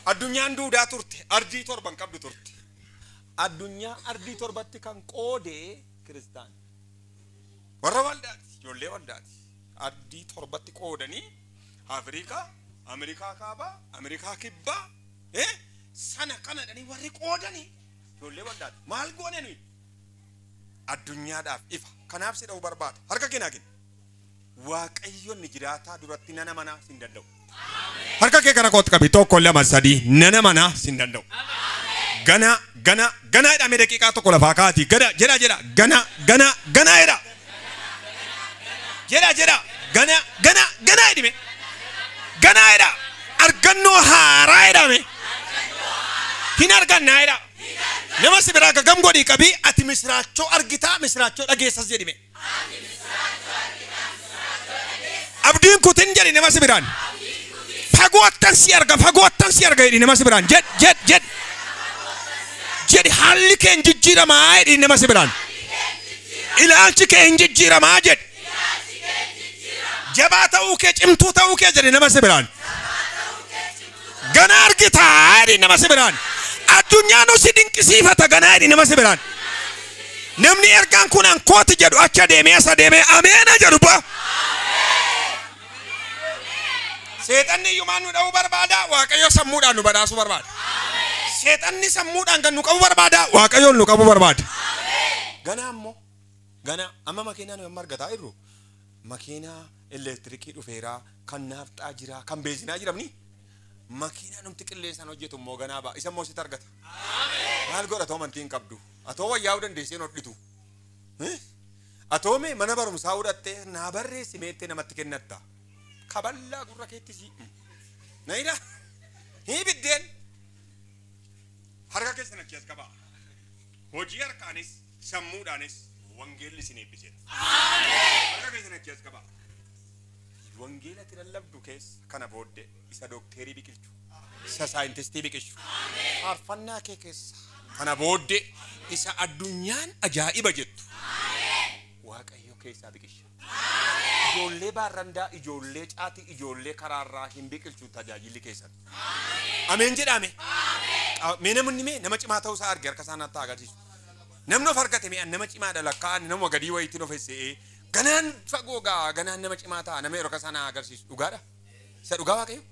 Addunyaan duudaa turte, ardii torban qabdu turte. Addunyaa ardii torbatti kan qoodee kiristaan. Warra waldaati, ijoollee waldaati. Ardii torbatti qoodanii Afrikaa, Ameerikaa kaabaa, Ameerikaa kibbaa, sana kana jedhanii warri qoodanii ijoollee waldaati. Maal goone nuyi? Addunyaadhaaf ifa. Kanaaf si dha'uu barbaada. Harka kee naa kenni. Waaqayyoon ni jiraataa duratti nana manaa sin danda'u. Harka kee kana kootti qabi. 1 2 3 nana manaa sin danda'u. Gana gana gana jedhamee daqiiqaa tokko lafaa kaati. Gana jedha jedha gana gana gana jedha. Jedha jedha gana gana gana jedhime. Gana jedha. Argannoo haaraa jedhame. Hin argannaa jedha. Nama si biraa gagam godhii qabii ati misiraachoo argitaa misiraachoo dhageessas jedhime. Abdiin kutin jedhi nama si biraan. Fagoottan si arga fagoottan si arga jedhi nama si biraan. Jedh jedh jedh. Jedhi haalli kee hin jijjiiramaa jedhi nama si biraan. Ilaalchi kee hin jijjiiramaa jedhi. Jabaa ta'uu kee cimtuu ta'uu kee jedhi nama si biraan. Gana argitaa jedhi nama si biraan. Addunyaan si dinqisiifata ganaa jedhi nama si biraan. Namni ergaan kun ankooti jedhu acha deemee asa deemee ameena jedhu ba. Seexanni iyyumaan nu dha'uu barbaada, Waaqayyo sammuudhaan nu badhaasuu barbaada. Seexanni sammuudhaan kan nu qabu barbaada, Waaqayyoon nu qabu barbaada. Ganaa immoo ganaa amma makiinaa nu amma argataa jirru makiinaa elektirikii dhufeeraa kan naafxaa jira kan beezinaa jiramni makiinaa numti qilleensaan hojjetu immoo ganaa ba'a isa immoo sitti argata. Maal godha atoo amantii hin qabdu atoo wayyaa'uu dandeessee hin hodhitu. Atoo mee mana barumsaa fudhattee naa barreessi meettee namatti kennatta. Kaballaa gurra keetti si. Nayida hii biddeen harka keessan achi as qabaa. Hojii harkaanis sammuudhaanis wangeelli isin eebbiseera. Harka keessan achi as qabaa. Wangeela itti lallabdu keessa kana booddee isa dookterii biqilchu, isa saayintistii biqilchu, faarfannaa kee keessa kana booddee isa addunyaan ajaa'iba jettu Waaqayyo keessaa biqilcha. Ijoollee baarrandaa, ijoollee caatii, ijoollee karaarraa hin biqilchu tajaajilli keessan. Ameen jedhame. Mee namni mee nama cimaa ta'uu isaa arge harka isaa natti agarsiisu. Namni of argate mee nama cimaadha lakkaa'an nama gadii wayiitiin of essee ganaan fagoo gaa ganaan nama cimaa ta'a nama yeroo isaa na agarsiisu dhugaadha. Isa dhugaa Waaqayyo.